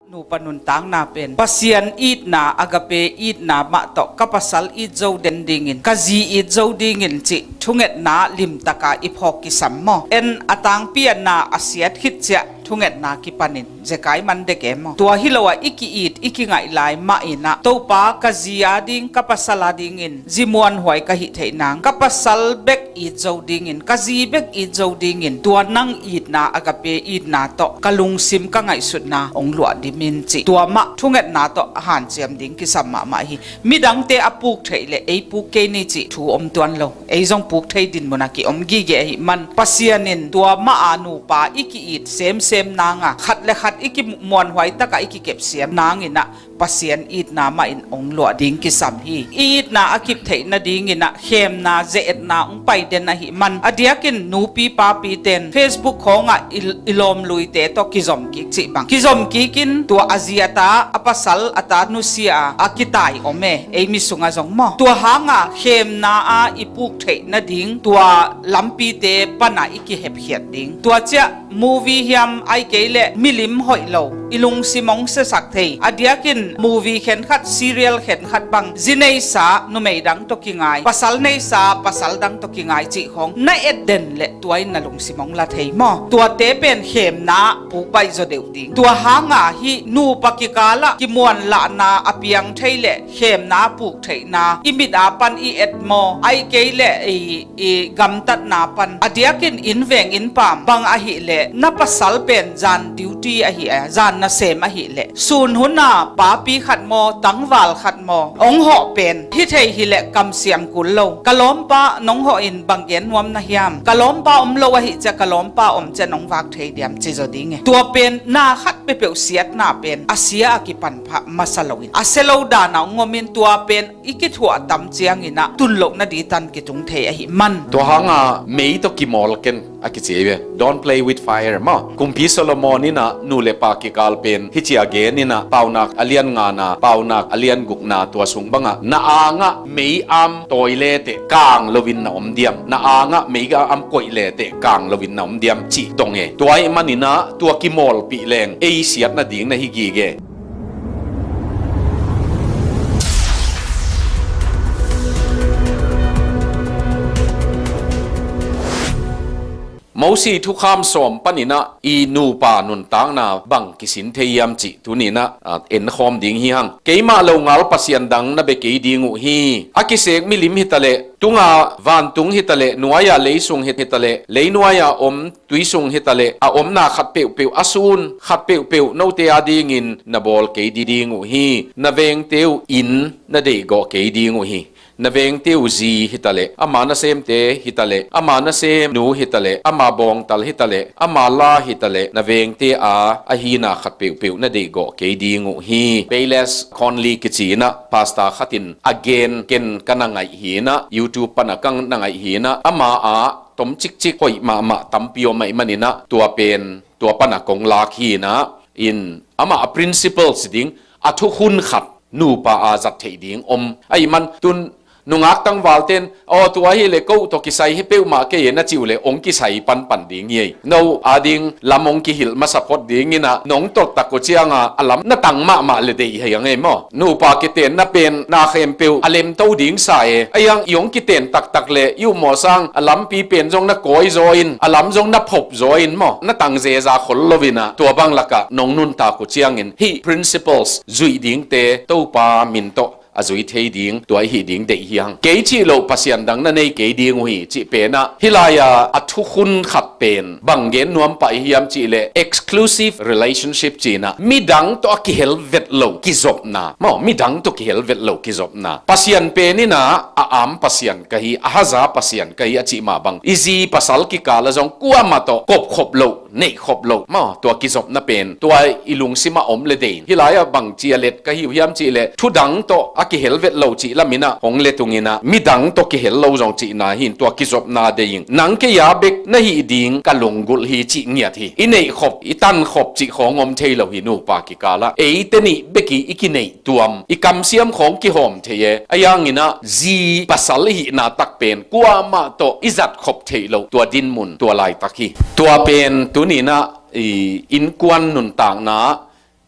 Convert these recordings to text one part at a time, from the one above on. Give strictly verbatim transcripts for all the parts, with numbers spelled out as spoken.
Nupa nuntakna pen Pasian itna, agape itna mah tawh ka pasal it zo den dingin, ka zi it zo dingin cih thungetna limtaka i phawk kisam maw? En a tangpi a na a siat khit ciah thungetna kipanin zekai man dek e maw? Tua hi lo ah i ki-it i kingaih lai mah inah Topa ka zi a ding ka pasal a dingin zi muanhuai ka hih theih nang, ka pasal bek it zo dingin, ka zi bek it zo dingin, tua nang itna, agape itna tawh ka lungsim ka ngaihsutna hong luah dimin cih tua mah thungetna tawh a hanciam ding kisam mahmah hi. Midangte a puk theih le ei puk kei ni cih thu om tuan lo. Ei zong puk thei dinmun a ki om gige ahi man Pasian in tua mah a nupa i ki-it semsem nanga khat le khat i ki muanhuai taka i kikepsiam nanginah Pasian itna mah in hong luah ding kisam hi. I itna a kip theih nadinginah khemna ze-etna hong pai den ahi man a diakin nupi papi ten Facebook khawngah i, i lawmluite tawh kizom kik cih bang kizom kikin tua a zi a ta, a pasal a ta nusia a, a kitai om e, ei mi sungah zong maw? Tua hanga khemna a i puk theih nading tua lampite pana i kihepkhiat ding. Tua ciah movie hiam ai kei le milim hoih lo, i lungsim hong siasak thei a diakin movie khenkhat, serial khenkhat bang zi neisa numei dang tawh kingai, pasal neisa pasal dang tawh kingai cih khawng na et den le tua in na lungsim hong la thei maw? Tuate pen khemna puk baih zaw deuh ding. Tua hanga hih nupa kikalah kimuanlahna a piang thei le khemna puk theihna i mit a pan i et maw? Ai kei le i i gamtatna pan a diakin inn veng inn paam bang ahih leh na pasal pen zan duty ahih a, zan nasem ahih leh sun huna papi khat maw, tangval khat maw hong hawh pen hi thei hileh kamsiam kul lo. Ka lawmpa nong hawh in bang gen nuam na hiam? Ka lawmpa om lo ahih ciah ka lawmpa om ciah nong vak thei diam ci zaw ding e. Tua pen na khat peuhpeuh siatna pen a sia a kipan pha masa loin a sia lo dana hong om in tua pen i kithuah tam cianginah tun loh nading tan kitung thei ahi man. Tua hanga mei tawh kimawl ken a kici ve. Don't play with fire maw? Kumpi Solomon inah nu le pa kikal pen hici a gen inah Paunak a lian ngana, Paunak a lian gukna tua sung bangah na angah mei am tawi leteh kang loin na om diam? Na angah mei am koih leteh kang loin na om diam cih dong e. Tua ih maninah tua kimawlpih leng ei siat nading na hi gige. Mosi thukham sawm paninah i nupa nuntakna bang kisin thei hiam cih tuninah, ah, enkhawm ding hi hang. Keimah lo ngal pasian dang na bia kei ding uh hi. A kisek milim hitaleh, tunga vantung hitaleh, nuaia leisung hi, hitaleh, leinuaia om tuisung hitaleh, a omna khat peuhpeuh, a sun khat peuhpeuh note adingin na bawl kei ding uh hi. Na vengte uh inn na deihgawh kei ding uh hi. Na vengte uh zi hitaleh, ama nasemte hitaleh, ama nasem nu hitaleh, ama bawngtal hitaleh, ama la hitaleh, na vengte a ahina khat peuhpeuh na deihgawh kei ding uh hi. Bayless Conley kici inah pastor khatin a gen ken ka na ngaih hi inah, YouTube pana ka na ngaih hi inah, ama a tom cikcik hoih mahmah tampi om ahi maninah tua pen tua pana kong lak hi inah, in amah a principles ding a thukhun khat nupa a zat theih ding om ahi man tun nungak tangvalten aw tua hileh ko tawh kisai hi peuhmah kei e na cih uhleh hong kisai panpan ding hi ei. No ading lam hong kihilh masa phot dinginah nong tottak uh cianga a lam na tang mahmah le deih hei ang ei maw? Nupa kitenna pen na khempeuh a lemto ding sa e. Ahi hang i hong kiten taktak le i umawh sang a lampi pen zong na kawi zaw in, a lam zong na phop zaw in maw? Na tang zeza khol loinah tua bang lakah nong nuntak uh ciangin hih principles zuih dingte Topa min tawh a zui thei ding tua i hih ding deih hi hang. Kei cih loh pasian dang na nei kei ding uh hi cih penah hih lai-a a thukhun khat pen bang gen nuam pah i hiam cihleh exclusive relationship cinah midang tawh a kihel vet lo kizopna maw, midang tawh kihel vet lo kizopna. Pasian pen inah a am pasian ka hi, a haza pasian ka hi a cih mah bang i zi pasal kikala zong kuamah tawh kopkhop loh, neihkhop loh maw, tua kizopna pen tua i lungsimah om le dei in. Hih lai-ah bangci a let ka hi uh hiam cihleh thudang tawh a kihel vet lo cih laminah hong let unginah midang tawh kihel lo zong cihna hi in tua kizopna dei in. Nang kei a bek na hih ding ka lunggulh hi cih ngiat hi. I neihkhop i tankhop cih khawng om thei lo hi nupa kikalah. Eite nih bek i i kineih tuam, i kamsiam khawng kihawm thei e. Ahi hanginah zi pasal i hihna tak pen kuamah tawh i zatkhop theih loh tua dinmun tua laitak hi. Tua pen tuninah i innkuan nuntakna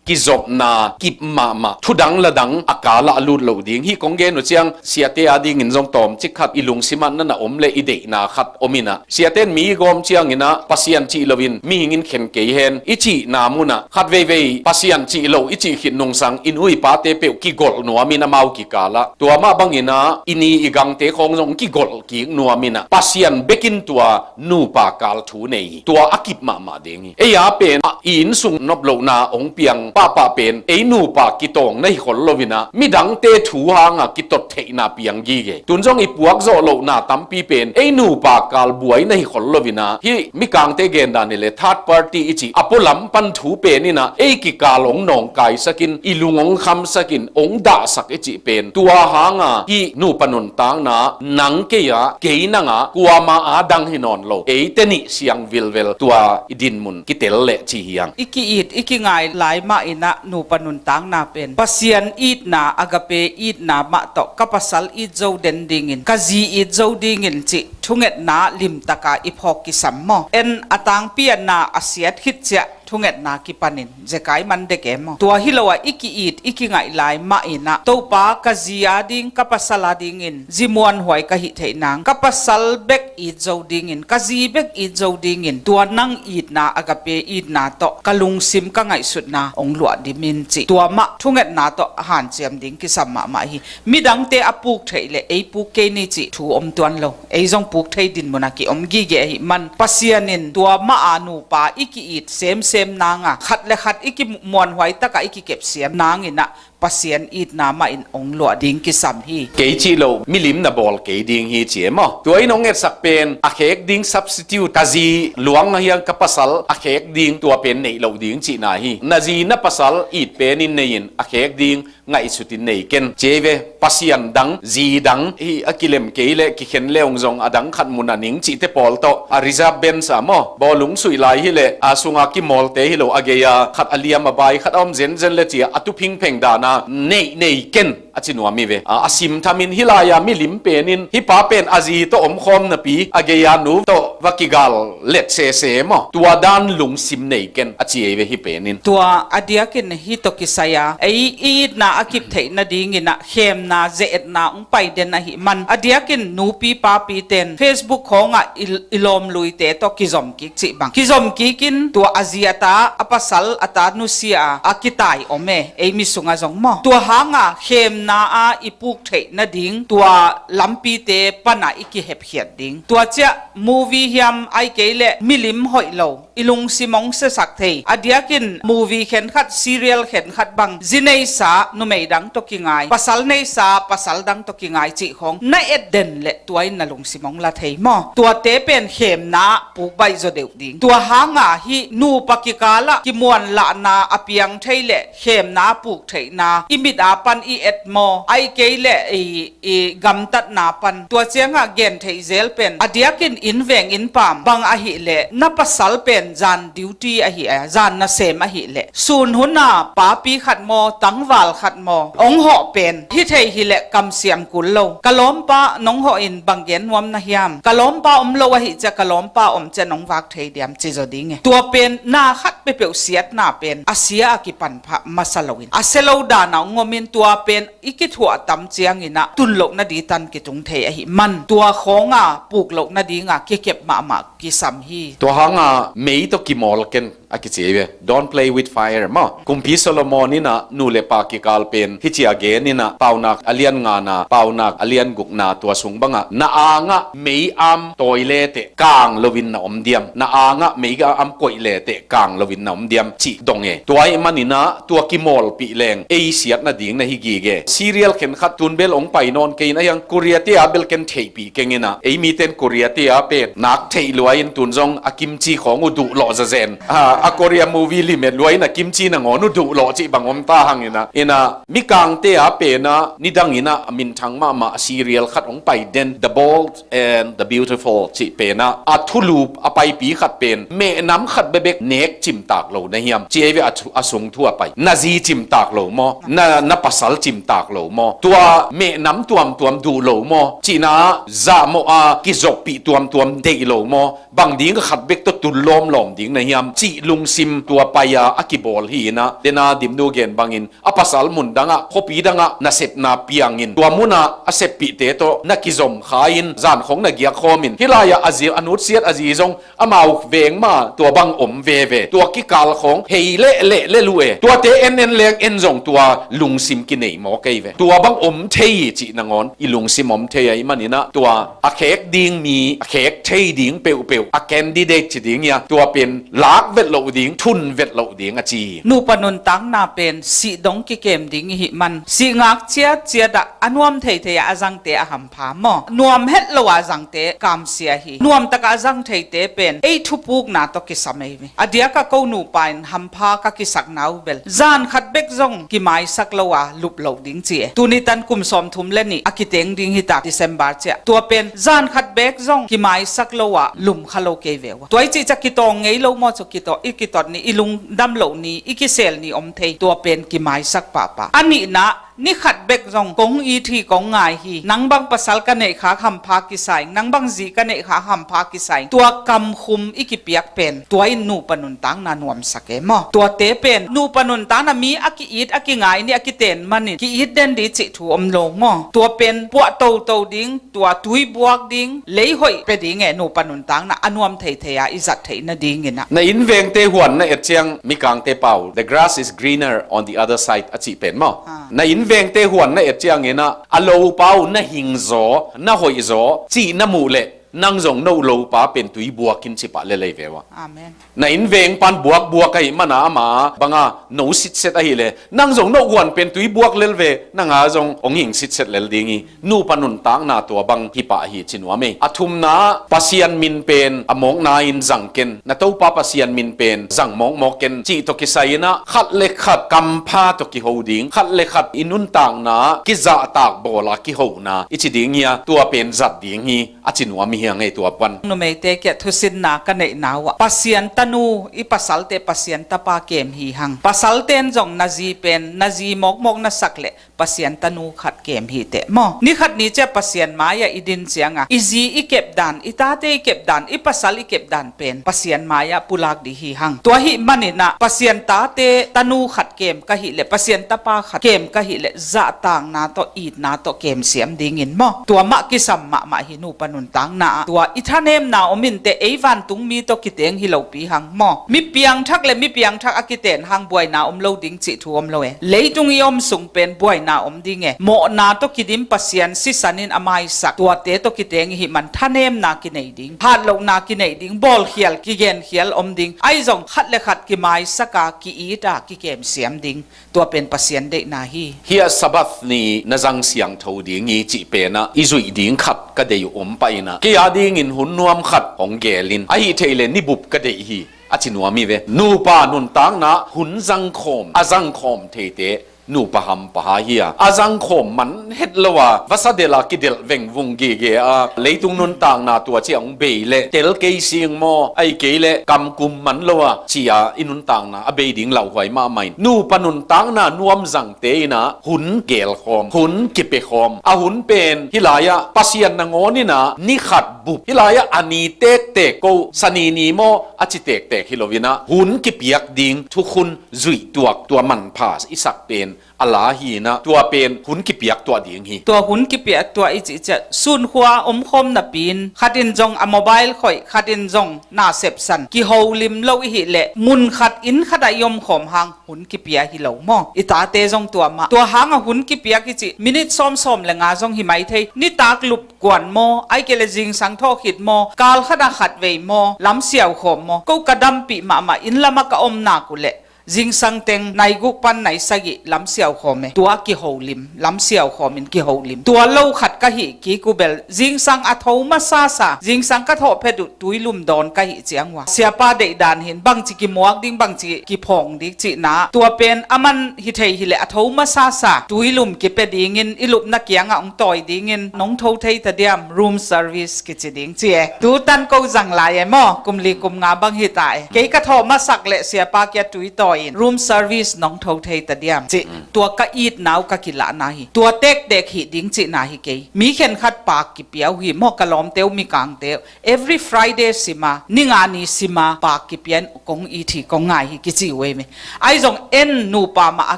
kizopna kip mahmah, thudang ladang a kal ah a lut loh ding. Hih kong gen uh ciang siate adingin zong tawmcik khat i lungsim ah na na om le i deihna khat om inah, siate in mi i gawm cianginah Pasian cih loin mihing in khen kei hen i cihna munah khat veivei Pasian cih lo i cih khit nungsang i nu i pate peuh kigolh nuamin amau kikal ah. Tua mah banginah i ni i gangte khawng zong kigolh kik nuaminah Pasian bekin tua nupa kal thu nei hi. Tua a kip mahmah ding hi. Ei a pen ah i innsung nop lohna hong piang pahpah pen ei nupa kitawng na hi khol loinah midangte thu hanga kitot theihna piang gige. Tun zong i puak zawh lohna tampi pen ei nupa kal buai na hi khol loinah hih mikangte gendan hileh third party i cih a pualam pan thu pen inah ei kikal hong nawngkaisakin i lung hong khamsakin hong dahsak i cih pen tua hanga hih nupa nuntakna nang kei ah kei nangah kuama a dang hi nawn lo, eite nih siang vilvel tua i dinmun kitel leh ci hiang. I ki-it i kingai lai mah inah nupa nuntakna pen Pasian itna, agape itna mah tawh ka pasal it zo den dingin, ka zi it zo dingin cih thungetna limtaka i phawk kisam maw? En a tangpi a na a siat khit ciah thungetna kipanin zekai man dek e maw? Tua hi lo ah i ki-it i kingaih lai mah inah Topa ka zi a ding ka pasal a dingin zi muanhuai ka hih theih nang, ka pasal bek it zo dingin, ka zi bek it zo dingin tua nang itna, agape itna tawh ka lungsim ka ngaihsutna hong luah dimin cih tua mah thungetna tawh a hanciam ding kisam mahmah hi. Midangte a puk theih le ei puk kei ni cih thu om tuan lo. Ei zong puk thei dinmun a ki om gige ahi man Pasian in tua mah a nupa i ki-it semsem nanga khat le khat i kimuanhuai taka i kikepsiam nanginah Pasian itna mah in hong luah ding kisam hi. Kei cih lo milim na bawl kei ding hi ci e maw? Tua in hong etsak pen a khek ding substitute, ka zi luang a hiang ka pasal a khek ding tua pen neih loh ding cihna hi. Na zi na pasal it penin nei in a khek ding ngaihsutin nei ken. Ci ei ve, Pasian dang, zi dang hi a kilem kei le kikhen le hong zong a dang khat mun a ning cihte pawl tawh a reserve bench a maw, bawlung suih lai hileh a sunga kimawlte hi lo a gei a khat a liam a bai khat a om zenzen le ci a a tuphingpheng dana neih nei ken a ci nuam hi ve. A, a simthamin hih lai-a milim penin hih pa pen a zi tawh omkhawm napi a gei a nu tawh va kigal let sese maw? Tua dan lungsim nei ken a ci ei ve hih penin. Tua a diakin hih tawh kisai a ei i itna a kip theih nadingin ah khemna ze-etna hong pai den ahi man a diakin nupi papi ten Facebook khawngah i, i lawmluite tawh kizom kik cih bang kizom kikin tua a zi a ta a pasal a ta nusia a, a kitai om e ei mi sungah zong maw? Tua hanga khemna a i puk theih nading tua lampite pana i kihepkhiat ding. Tua ciah movie hiam ai kei le milim hoih lo i lungsim hong siasak thei a diakin movie khenkhat, serial khenkhat bang zi neisa numei dang tawh kingai, pasal neisa pasal dang tawh kingai cih khawng na et den le tua in na lungsim hong la thei maw? Tuate pen khemna puk baih zaw deuh ding. Tua hanga hih nupa kikalah kimuanlahna a piang thei le khemna puk theihna i mit a pan i et maw? Ai kei le i, i gamtatna pan. Tua ciangah gen theih zel pen a diakin inn veng inn paam bang ahih leh na pasal pen zan duty ahih a, zan nasem ahih leh sun huna papi khat maw, tangval khat maw hong hawh pen hi thei hileh kamsiam kul lo. Ka lawmpa nong hawh in bang gen nuam na hiam? Ka lawmpa om lo ahih ciah ka lawmpa om ciah nong vak thei diam ci zaw ding e. Tua pen na khat peuhpeuh siatna pen a sia a kipan pha masa loin a sia lo dana hong omin tua pen i kithuah tam cianginah tun loh nading tan kitung thei ahi man tua khawnga puk loh nadinga kikep mahmah kisam hi. Tua hanga mei tawh kimawl ken a kici ei ve. Don't play with fire maw? Kumpi Solomon inah nu le pa kikal pen hih cia gen inah Paunak a lian ngana, Paunak a lian gukna tua sung bangah na angah mei am tawi leteh kang loin na om diam? Na angah mei am koih leteh kang loin na om diam cih dong e. Tua ahih maninah tua kimawlpih leng ei siat nading na hi gige. Serial khenkhat tunbel hong pai nawn kei in a hiang Korea te a bel ken theihpih keng inah ei miten Korea te a pen nak theih luai in tun zong a kimchi khawng uh duh lawh zazen. A, a Korea movie limit luai in a kimchi nangawn uh duh lawh cih bang om ta hang inah. Inah mikangte a penah nidang inah a minthang mahmah a serial khat hong pai den, The Bold and the Beautiful cih penah a thulup a paipi khat pen mehnam khat bebek nek cimtak lo na hiam? Ci ei ve a, thu, a sung thu a pai. Na zi cimtak lo maw? Na, na pasal cimtak lo maw? Tua mehnam tuamtuam duh lo maw? Cihna zahmawh a kizoppih tuamtuam deih lo maw? Bang ding a khat bek tawh tun lawmlawm ding na hiam? Cih lungsim tua pai-a a kibawl hi inah, dena Dimnu gen bangin a pasal mun dangah, khuapi dangah nasepna piangin, tua munah a seppihte tawh na kizom kha-in zan khawng na giak khawmin, hih lai-ah a zi, a nutsiat a zi zong amau veng mah tua bang om veve. Tua kikal khawng hei leh leh leh lu e. Tuate en en leng en zong tua lungsim kinei maw kei ve. Tua bang om thei hi cih nangawn i lungsim om thei ahih maninah tua a khek ding mi, a khek thei ding peuhpeuh, a candidate ci ding hia, tua pen lak vet loh ding, thun vet loh ding a ci hi. Nupa nuntakna pen sih dong kikem ding ihih man, sih ngak ciatciat ah a nuam theithei ah a zangte a hampha maw? Nuam het lo a zangte kamsia hi. Nuamtak a zang theite pen ei thupukna tawh kisam ei ve. A diakah ko nupa in hampha ka kisakna uh bel zan khat bek zong kimaisak lo a lup loh ding ci e. Tuni tan kum sawmthum le nih a kiteng ding hi ta, December ciah. Tua pen zan khat bek zong kimaisak lo a lum kha lo kei ve uh a. Tua i cih ciah kitawng ngei lo maw cu kitawh, i kitot ni, i lungdam loh ni, i kisel ni om thei. Tua pen kimaisak pahpah. A nihna, ni khat bek zong kong it hi, kong ngai hi, nang bang pasal ka neih khak hampha kisa ing, nang bang zi ka neih khak hampha kisa ing, tua kamkhum i kipiak pen tua in nupa nuntakna nuamsak e maw? Tuate pen nupa nuntakna mi a ki-it, a kingai ni, a kiten manin ki-it den di cih thu om lo maw? Tua pen puah toto ding, tua tui buak ding, lei hoih pia ding e, nupa nuntakna a nuam theithei a i zat theih nadingin ah. Na innvengte huan na et ciang, Mikangte pau, "The grass is greener on the other side," a cih pen maw? Ah. Na innvengte huan na et ciangin ah, a lopa uh na hing zaw, na hoih zaw cih na muh leh, nang zong no lopa pen tui buak in ci pah lel ei ve uh a. Amen. Na innveng pan buakbuak ahih mana ama banga no sitset ahih leh, nang zong no huan pen tui buak lel ve, nang a zong hong hing sitset lel ding hi. Nupa nuntakna tua bang hi pah hi ci nuam ei. A thumna, Pasian min pen a mawkna in zang ken. Na Topa Pasian min pen zang mawkmawk ken cih tawh kisai inah, khat le khat kampha tawh kiho ding, khat le khat i nuntakna kizahtak bawla kihona i ci ding hia, tua pen zat ding hi, a ci nuam hi hang ei tua pan. Numeite kiah thusinna ka neihna uh ah, Pasian tanu, i pasalte Pasian tapa kem hi hang. Pasalte in zong na zi pen na zi mawkmawk na sak leh Pasian tanu khat kem hi teh maw? Ni khat ni ciah Pasian mai-ah i din ciangah, i zi i kepdan, i tate i kepdan, i pasal i kepdan pen Pasian mai-ah pulak dih hi hang. Tua ahih maninah Pasian tate tanu khat kem ka hih leh, Pasian tapa khat kem ka hih leh, zahtakna tawh, itna tawh kem siam dingin maw? Tua mah kisam mahmah hi nupa nuntakna ah. Tua i thanemna om inteh, ei vantungmi tawh kiteng hi lopi hang maw? Mi piangthak le mi piangthak a kiten hang buaina om lo ding cih thu om lo e. Leitung i om sung pen buaina om ding e. Mawhna tawh kidim Pasian sisan in a maisak tuate tawh kiteng ihih man thanemna kinei ding, hatlohna kinei ding, bawlkhial kigenkhial om ding. Ahi zong khat le khat kimaisak a, ki-it a, kikem siam ding. Tua pen Pasian deihna hi. Hih a Sabbath ni na zang siangtho ding hi cih penah i zuih ding khat ka deih uh om pah inah, kei a dingin hun nuam khat hong gel in, ahih theih leh ni bup ka deih hi, a ci nuam hi ve. Nupa nuntakna hun zangkhawm, a zangkhawm theite nupa hampha hi a, a zangkhawm man het lo a, vasa delh a kidelh vengvung gige a, leitung nuntakna tua ciah hong bei leh tel kei sing maw, ahi kei leh kamkum man lo a, ci-a i nuntakna a bei ding lauhuai mahmah in, nupa nuntakna nuam zangte inah hun gelkhawm, hun kipiakhawm. A hun pen hih lai-ah Pasian nangawn inah ni khat bup, hih lai-ah a ni tektek ko, Sani ni maw a ci tektek hi lo inah, hun kipiak ding thukhun zuih tuak, tua manpha i sak pen a la hi inah, tua pen hun kipiak tuah ding hi. Tua hun kipiak tuah i cih ciah, sunkhua omkhawm napi in khat in zong a mobile khoih, khat in zong na sepsan, kiholim lo ihih leh, mun khat inn khat ah i omkhawm hang hun kipia hi lo maw? I tate zong tua mah. Tua hangah hun kipiak i cih, minit sawmsawm le nga zong hi mai thei. Nitak lup kuan maw, ahi kei leh zingsang thawh khit maw, kal khat ah khat vei maw, lam siaukhawm maw? Ko ka dampih mahmah, inn lamah ka om nak uh leh zingsang teng nai guk pan nai sagih lam siaukhawm e. Tua kiholim, lam siaukhawm in kiholim. Tua lo khat ka hih kik uh bel, zingsang a tho masasa, zingsang ka thawh phet uh tuilum dawn ka hih ciang uh a, siapa deihdan hin bangci kimuak ding, bangci kiphawng ding cihna. Tua pen a man hi thei hi leh a tho masasa tuilum kipia dingin, i lupna kiangah hong tawi dingin, nong tho thei ta diam, room service kici ding ci e. Tu tan ko zang lai e maw, kum li kum nga bang hi ta e. Kei ka thawh masak leh siapa kia tui tawi Room service nong tho thei ta diam cih. Tua ka itna uh ka kilahna hi. Tua tektek hih ding cihna hi kei. Mi khenkhat paak kipia uh hi maw, ka lawmte uh, mikangte uh. Every Friday sima, ninga ni sima, paak kipia in kong it hi, kong ngai hi kici uh ei ve. Ahi zong en nupa mah a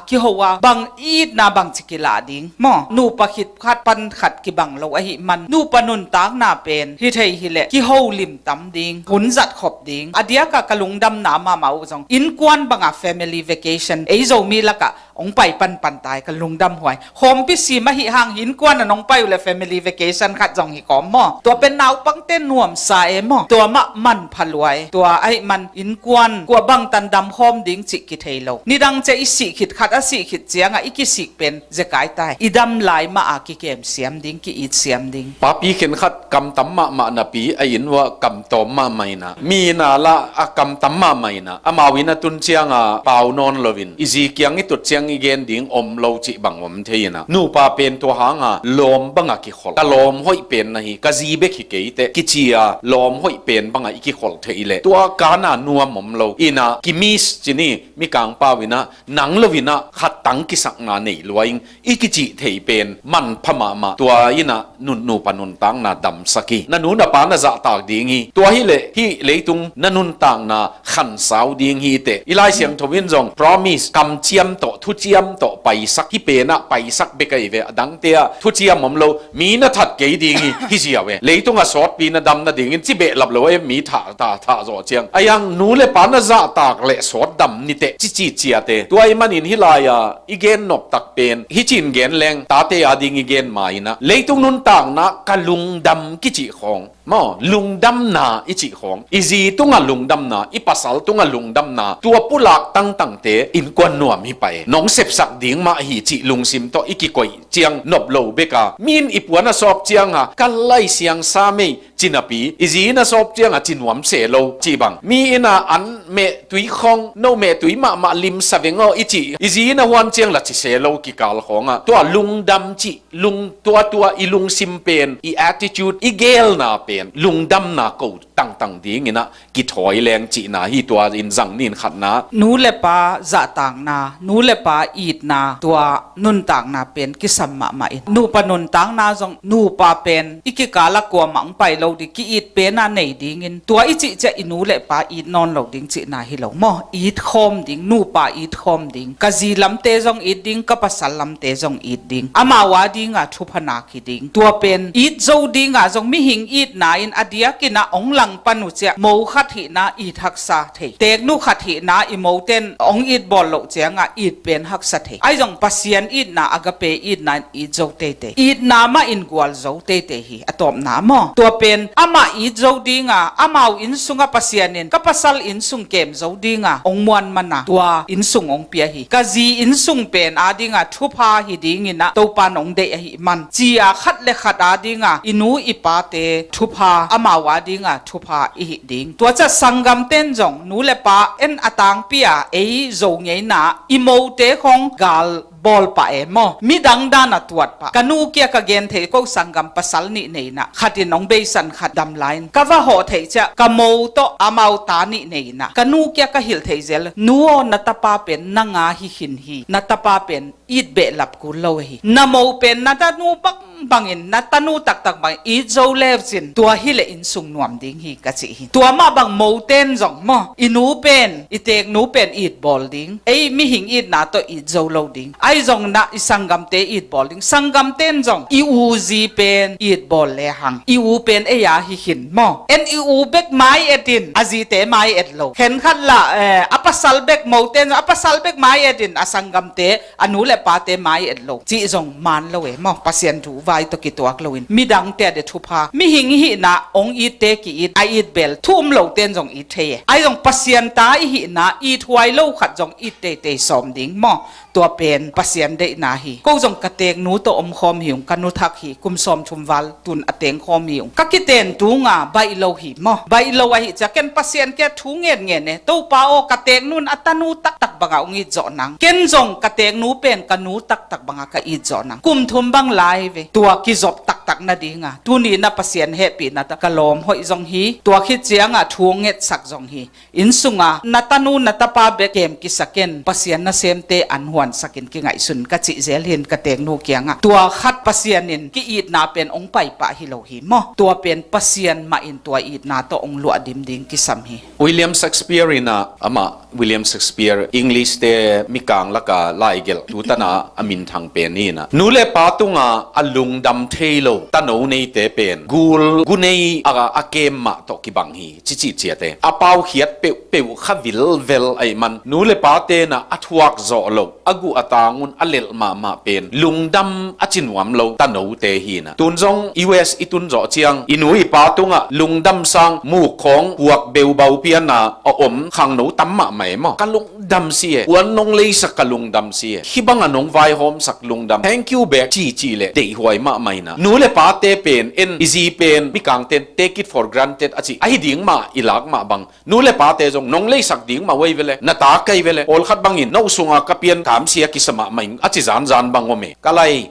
kiho a, bang itna bangci kilah ding maw? Nupa khit khat pan khat kibang lo ahih man, nupa nuntakna pen hi thei hileh kiho limtam ding, hun zat khop ding. A diaka ka lungdamna mahmah uh zong innkuan banga family vacation, ei Zomi lakah hong pai panpan tai, ka lungdam huai. Khawmpi sim ahih hang innkuan a nong pai uhleh family vacation khat zong hi kawm maw? Tua pen naupangte nuamsa e maw? Tua mah manpha luai. Tua ahih man innkuan kua bangtan dam khawm ding cih kithei lo. Nidang cia i sih khit, khat a sih khit cianga i kisik pen zekai tai. I dam lai mah a kikem siam ding, ki-it siam ding. Papi khenkhat kamtam mahmah napi a inn uah kamtawm mahmah inah, mi inn a lah a kamtam mahmah inah, amau inn a tun cianga pau nawn loin i zi kiang i tut ciang i gen ding om lo cih bang om thei inah, nupa pen tua hanga lawm banga kikhol. Ka lawm hoih pen na hi, ka zi bek hi kei teh kici a lawm hoih pen banga i kikhol thei leh tua kana nuam om lo inah, kimis cini, mikang pau inah, nang lo inah khat tang kisakna nei luai ing i kicih thei pen manpha mahmah. Tua inah nun, nupa nuntakna damsak hi. Na nu na pa na zahtak ding hi. Tua hileh hih leitung na nuntakna khansau ding hi teh. I Lai Siangtho in zong promise, kamciam tawh, thuciam tawh paisak, hih penah paisak bek ahi ve. A dangte ah thuciam om lo, mi na that kei ding hi, hi ziau e. Leitung a sawtpi na dam nadingin ci behlap lo e, mi thah, thah, thah zawh ciang. A yang nu le pa na zahtak leh sawt dam ni teh, cici ciate. Tua ahih manin hih lai-a i gen noptak pen, hih cin gen leng tate ading i gen ma inah, leitung nuntakna ka lungdam kicih khawng maw, lungdamna i cih khawng, i zi tungah lungdamna, i pasal tungah lungdamna, tua pulak tangtangte innkuan nuam hi pah e. Nong sepsak ding mah hi cih lungsim tawh i kikoih ciang nop lo beka, mi in i puan a sawp cianga, ka Lai Siangsa mei, ci napi, i zi inn a sawp cianga ci nuam se lo cih bang. Mi inn a an meh tui khawng, no meh tui mahmah limsa veng aw i cih, i zi inn a huan ciang la ci se lo kikal khawngah, tua lungdam cih, lung, tua, tua i lungsim pen, i attitude, i gelna pen lungdamna ko tangtang dinginah kithawi leng cihna hi. Tua in zang nin khatna, nu le pa zahtakna, nu le pa itna, tua nuntakna pen kisam mahmah in, nupa nuntakna zong nupa pen i kikal a kuamah hong pai lo ding, ki-it pen a nei dingin, tua i cih ciah i nu le pa it nawn lo ding cihna hi lo maw? It khawm ding, nupa it khawm ding. Ka zi lamte zong it ding, ka pasal lamte zong it ding. Amau a dinga thupha nak hi ding. Tua pen it zo dinga zong mihing itna in a diakinah hong langpan uh ciah mo khat hihna it haksa thei. Teeknu khat hihna i moten hong it bawl loh ciangah it pen haksa thei. Ahi zong Pasian itna, agape itna in it zo teitei. Itna mah in gual zo teitei hi, a tawpna maw? Tua pen amah it zo dinga, amau innsungah Pasian in ka pasal innsung kem zo dinga hong muan mana tua innsung hong pia hi. Ka zi innsung pen a dinga thupha hi dinginah Topa in hong deih ahih man, ci-a khat le khat a dinga i nu i pate thupha, amau a dinga thupha i hih ding. Tua ciah sanggamten zong nu le pa en a tangpi a ei Zo ngeina i mote khawng gal bawl pah e maw? Midang dan a tuat pah. Ka nu kia ka gen thei ko, sanggam pasal nih nei inah, khat in hong beisan khat dam lai in, ka va hawh theih ciah ka mo tawh amau ta nih nei inah, ka nu kia ka hilh theih zel, nu aw, na tapa pen nang a hi khin hi, na tapa pen it behlap kul lo hi. Na mo pen na tanu bang bangin, na tanu taktak bangin it zo lecin, tua hileh innsung nuam ding hi, ka cih hi. Tua mah bang moten zong maw, i nu pen, i teeknu pen it bawl ding, ei mihing itna tawh it zo lo ding. Ahi zong na i sanggamte it bawl ding. Sanggamten zong i u zi pen it bawl lehang, i u pen ei a hi khin maw? En i u bek mai etin, a zite mai et lo. Khenkhat lah, eh, a pasal bek, moten zong a pasal bek mai etin, a sanggamte, a nu le pate mai et lo cih zong man lo e maw? Pasian thu vai tawh kituak loin midangte a de thupha, mihing i hihna hong itte ki-it, a it bel thu um loten zong it thei e. Ahi zong Pasian ta i hihna it huai lo khat zong it teitei sawm ding maw? Tua pen Pasian deihna hi. Ko zong ka teeknu tawh omkhawm hi ung, ka nu thak hi, kum sawmthum val tun a tengkhawm hi ung. Ka kiten tunga baih lo hi maw? Baih lo ahi cia ken Pasian kia thu ngen ngen e. Topa aw, ka teeknun a tanu taktak banga ong it zawh nang. Ken zong ka teeknu pen ka nu taktak banga ka it zawh nang. Kum thum bang lai ve. Tua kizop taktak nadinga tuni na Pasian hehpihna tawh ka lawm hoih zong hi. Tua khit cianga thu ong ngetsak zong hi. Inn sunga na tanu na tapa bek kem kisakin Pasian nasemte an huansakin kingaihsun ka cih zel hin ka teeknu kiangah. Tua khat Pasian in ki-itna pen ong paipah hi lo hi maw? Tua pen Pasian mah in tua itna tawh ong luahdim ding kisam hi. William Shakespeare inah amah William Shakespeare English te mikang laka laigelh tutana a minthang pen hinah nu le pa tunga a lungdam thei lo tano neite pen gul gunei a, a kem mah tawh kibang hi. Cici ciate a paukhiat peuhpeuh kha vilvel aih man nu le pa tena a thuak zawh loh a guh a tangun a lelh mahmah pen lungdam a cinuam lo tanote hina. Tun zong U S i tun zawh ciang i nu i pa tungah lungdam sang muk khawng puak beubau piana a om khangno tam mahmah e maw? Ka lungdam si e, kuan nong leisak ka lungdam si e, khibanga nong vaihawmsak lungdam, thank you bek cici le deihhuai mahmah hina. Nu le pate pen en i zi pen mikangten take it for granted a ci ahi ding mah i lak mah bang nu le pate zong nong leisak ding mah wei vele, na ta kei vele, pawlkhat bangin na uh sunga ka pian kamsia kisa mahmah in a ci zanzan bang om e. Ka lai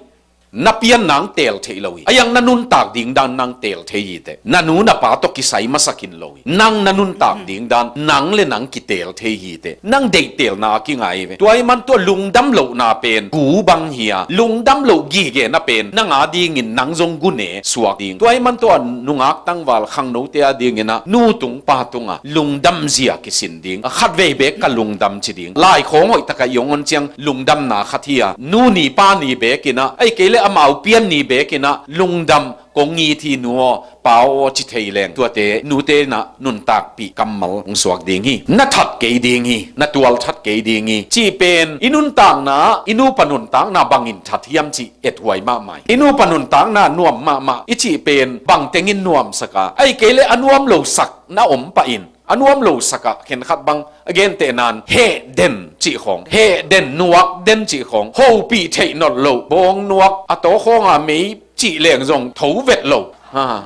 na pian nang teel thei lo hi. A yang na nuntak ding dan nang teel thei hi teh. Na nu na pa tawh kisai masakin lo hi. Nang na nuntak ding dan nang le nang kiteel thei hi teh. Nang deihtelna a kingai ve. Tua hi man tua lungdam lohna pen gu bang hi a, lungdam loh gige na pen nang a dingin nang zong gune suak ding. Tua hi man tua nungak tangval khangnote a dingin ah nu tung pa tunga lungdam zia kisin ding. A khatvei bek ka lungdam ci ding. Lai khawng hoih taka i ong on ciang lungdamna khat hi a, nu ni pa ni bekin ah, ei kei le amau pian ni bekin ah lungdam kong it hi nu aw, pa aw ci thei leng tuate nute na nuntakpih kammal hong suak ding hi. Na that kei ding hi, na tual that kei ding hi. Cih pen i nuntakna, i nupa nuntakna bangin that hiam cih ethuai mahmah hi. I nupa nuntakna nuam mahmah i cih pen bangtengin nuamsak a, ei kei le a nuam losak na om pah in. A nuam lo sakah khenkhat bang a gentehnan heh den cih khawng, heh den nuak den cih khawng, hopih theih nolh lo, bawng nuak a taw khawnga mei cih leng zong tho vet lo. Ha.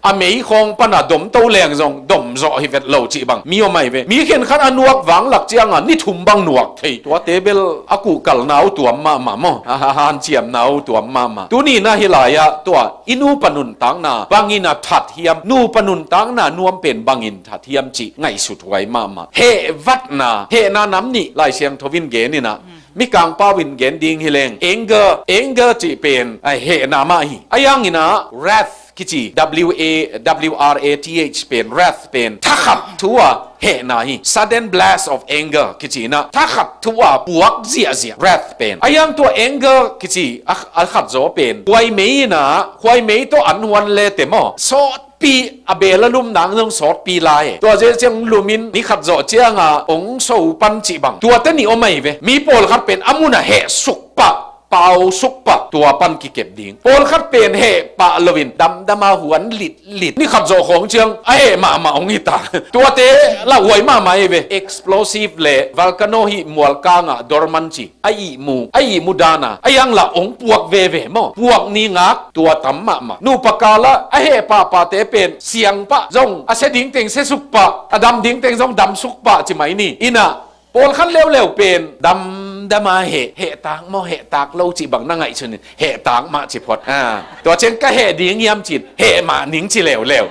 A mei khawng pana dom to leng zong dom zawh hi vet lo cih bang mi om ai ve. Mi khenkhat a nuak vanglak cianga ni thum bang nuak thei. Tuate bel a kuhkalna uh tuam mahmah maw? A hanciamna uh tuam mahmah. Tuni na hi lai-ah tua i nupa nuntakna bangin a that hiam, nupa nuntakna nuam pen bangin that hiam cih ngaihsut huai mahmah. Hehvatna, hehna nam nih Lai Siangtho in gen inah, mikang pau in gen ding hi leng, anger, anger cih pen a hehna mah hi. A yang inah wrath kici, W A, W R A T H pen, wrath pen thakhat thu a hehna hi. Sudden blast of anger kici inah thakhat thu a puak ziahziah wrath pen. A yang tua anger kici a, a khat zaw pen khuaimei inah khuaimei tawh an huan le te maw? Sawt pi a bel a lum nang zong sawtpi lai. Tua zel ciang lumin ni khat zawh cianga ong so pan cih bang tuate nih om ai ve. Mi pawlkhat pen a munah heh suk pah, pau suk pah, tua pan kikep ding. Pawlkhat pen heh pah loin damdama huan litlit ni khat zawh khawng ciang a heh mahmah ong hita. Tuate lauhuai mahmah ai ve. Explosive le volcano hi mualkangah dorman ci. A ihmu, a ihmu dana a yang lah ong puak veve maw? Puak ni ngak tua tam mahmah. Nupa kala a heh pahpahte pen siang pah zong a sia dingteng sia suk pah, a dam dingteng zong dam suk pah ci mai ni. Inah pawlkhat leuleu pen damdama heh, heh tak maw, heh tak lo cih bang na ngaihsun in heh tak mah ci phot. Tua ciang ka heh ding hiam cin heh mah ning ci leuleu.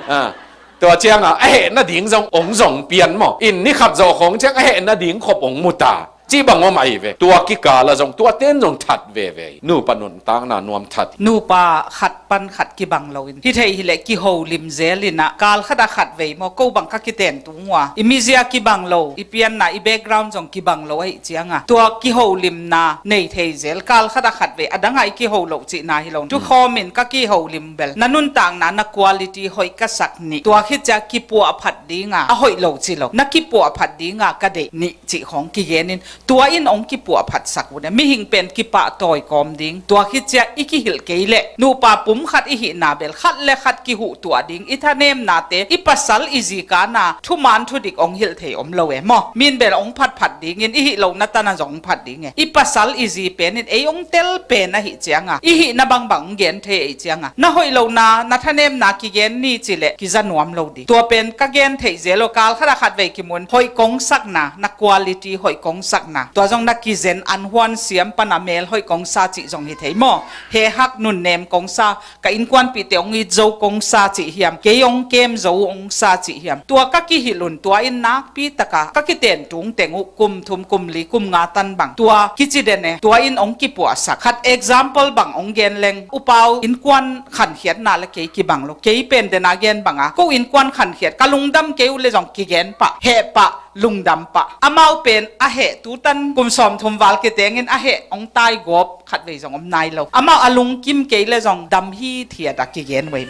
Tua cianga a heh nading zong ong zong pian maw? In ni khat zawh khawng ciang a heh nading khop ong muta. Cih bang om ahi ve. Tua kikala zong tuaten zong that veve hi. Nupa nuntakna nuam that hi. Nupa khat pan khat kibang loin hi thei hileh kiholim zel inah kal khat a khat vei maw, ko bang ka kiten tung ua i mizia kibang lo, i pianna i background zong kibang lo ahi cianga tua kiholimna nei thei zel. Kal khat a khat vei a dangah i kiho loh cihna hi lo. Tukhawmin ka kiholim bel na nuntakna na quality hoih ka sak nih. Tua khit cia kipuahphat dinga a hoih lo ci lo, na kipuahphat dinga ka deih nih cih khawng kigenin Tua in hong kipuahphatsak uh ne. Mihing pen kipahtawi kawm ding. Tua khit ciang i kihilh kei leh nupa pum khat i hihna bel khat le khat kihuhtuah ding. I thanemnate, i pasal i zi kana thuman thudik hong hilh thei om lo e maw? Min bel hong phatphat dingin i hih lohna tana zong hong phat ding e. I pasal i zi pen in ei hong tel pen ahih cianga i hihna bangbang hong gen thei ahih cianga na hoih lohna, na thanemna kigen ni cileh kiza nuam lo ding. Tua pen ka gen theih zel uh, kal khat a khat vei kimun hoih kongsakna, na quality hoih kongsakna. Tua zong na kizen an huan siam pana mel hoih kongsa cih zong hi thei maw? Hehak nunnem kongsa, ka innkuanpihte hong it zo kongsa cih hiam, kei hong kem zo hongsa cih hiam. Tua ka kihilh un, tua in nakpi taka ka kiten tung teng uh kum thum, kum li, kum nga tan bang tua kici den e. Tua in hong kipuahsak. Khat example bang hong gen leng, upau innkuan khankhiatna le kei kibang lo. Kei pen dena gen banga ko innkuan khankhiat ka lungdam kei uh le zong kigen pah, heh pah, lungdam pah. Amau pen a heh, tutan kum sawmthum val kitengin a heh hong tai gawp khat vei zong om nai lo. Amau a lungkim kei le zong dam hithiat a kigen vei.